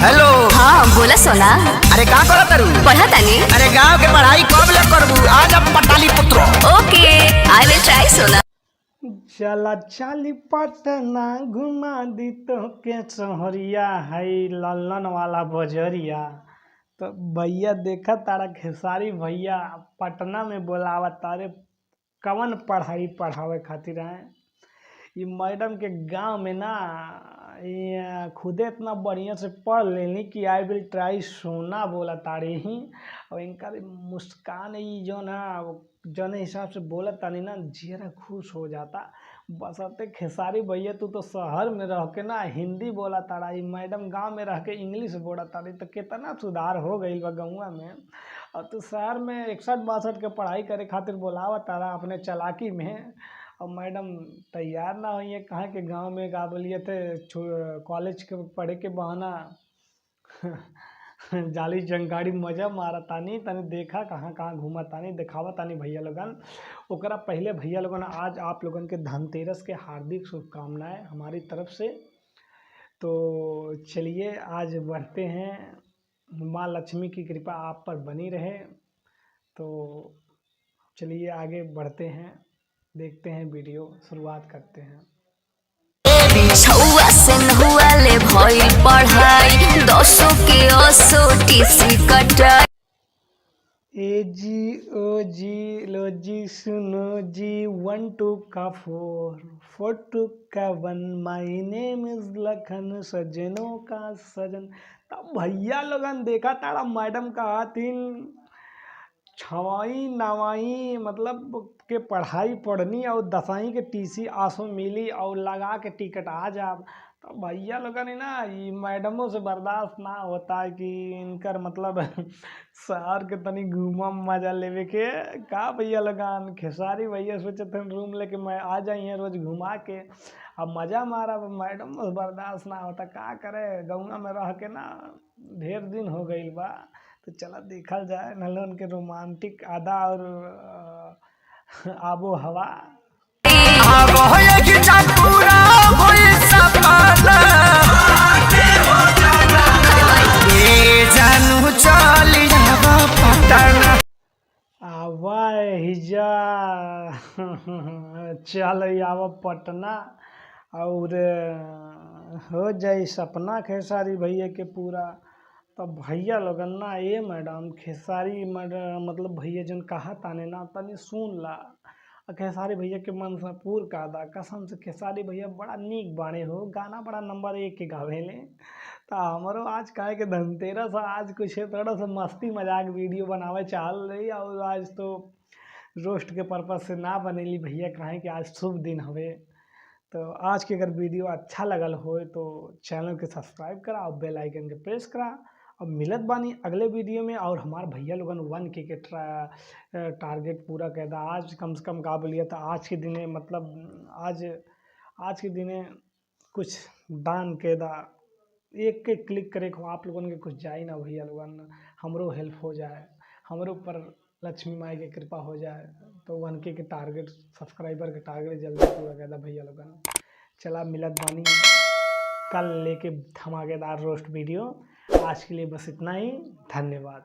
Hello. हाँ, बोला सोना। अरे, का करत तारू? पढ़ा तानी। अरे, गांव के पढ़ाई कब ले करबू? आज अब पटाली पुत्र। ओके, I will try सोना। चला चाली पटना, घुमा दी तो के सोहरिया है लल्लन वाला बजरिया। तो भैया, देखा तारा, खेसारी भैया पटना में बोलावा तारे, कवन पढ़ाई पढ़ावे खातिर आए। ये मैडम के गांव में ना ये खुदे इतना बढ़िया से पढ़ लेनी कि I will try सोना बोला तारे ही। और इनका मुस्कान ई जो ना जौन हिसाब से बोला तानी ना, जियरा खुश हो जाता। बसते खेसारी भैया, तू तो शहर में रह के ना हिंदी बोला तारा, ई मैडम गांव में रह के इंग्लिश बोला तारी। तो कितना सुधार हो गईल बा गौवा में। और तू शहर में 61 62 के पढ़ाई करे खातिर बोलावा तारा अपने चालाकी में और मैडम तैयार ना हुई है। कहाँ के गांव में का बोलिए थे, कॉलेज के पढ़े के बहाना जाली जंगाड़ी मजा मारा तानी। तनी देखा, कहाँ कहाँ घूमा तानी, देखावा तानी भैया लोगन। ओकरा पहले भैया लोगन, आज आप लोगन के धनतेरस के हार्दिक शुभकामनाएं हमारी तरफ से। तो चलिए, आज बढ़ते हैं। माँ लक्ष्मी की कृपा आप पर बनी रहे। तो चलिए, आगे बढ़ते हैं, देखते हैं, वीडियो शुरुआत करते हैं। छुआ से नहुआ ले भइल पढ़ाई, दसों के असो टीसी कटाई। ए जी, ओ जी, लो जी, सुनो जी, वन टू का फोर, फोर टू का वन, my name is Lakhan, सजनों का सजन। तब भैया लोगन, देखा तारा, मैडम का तीन छवाई नवाई मतलब के पढ़ाई पढ़नी और दसवीं के टीसी आसो मिली और लगा के टिकट आ जाब। तो भैया लोगन है ना, ये मैडमों से बर्दाश्त ना होता है कि इनकर मतलब शहर के तनी घूमम, मजा लेवे के का। भैया लोगन, खेसारी भैया सोचत हन रूम लेके मैं आ जाइए, रोज घुमा के अब मजा मारा। मैडम से बर्दाश्त ना होता, का करे? गौवा में रह के ना ढेर दिन हो गईल बा। तो चला, देखल जाए नलन के रोमांटिक अदा और आबो हवा। अब होए कि पूरा होए सपना, ए जानू, चल जाब पटना। आवा हिजा, चल आवा पटना और हो जाई सपना खेसारी भैया के पूरा। तब भैया लोगन ना, ए मैडम, खेसारी मैडम मतलब भैया जन कहा ताने ना, तनी सुन ला आ खेसारी भैया के मनसा पूर का दा। कसम से खेसारी भैया बड़ा नीक बाणे हो, गाना बड़ा नंबर एक के गावेले। तो हमरो आज काहे के धनतेरस, आज कुछ थोड़ा सा मस्ती मजाक वीडियो बनावे चाहल रही और आज तो रोस्ट के पर्पज से ना बनेली भैया, काहे कि आज शुभ दिन हवे। तो आज के अगर वीडियो अच्छा लगल हो तो चैनल के सब्सक्राइब करा और बेल आइकन के प्रेस करा। अब मिलत बानी अगले वीडियो में। और हमार भैया लोगन 1K के टारगेट पूरा कर दा आज कम से कम। का बोलिए तो आज के दिने मतलब आज आज के दिने कुछ दान के दा। एक के क्लिक करे को आप लोगन के कुछ जाई ना भैया लोगन, हमरो हेल्प हो जाए, हमरो पर लक्ष्मी माई के कृपा हो जाए। तो 1K के टारगेट, सब्सक्राइबर के टारगेट जल्दी पूरा कर दा भैया लोगन। चला, मिलत बानी कल लेके धमाकेदार रोस्ट वीडियो। आज के लिए बस इतना ही, धन्यवाद।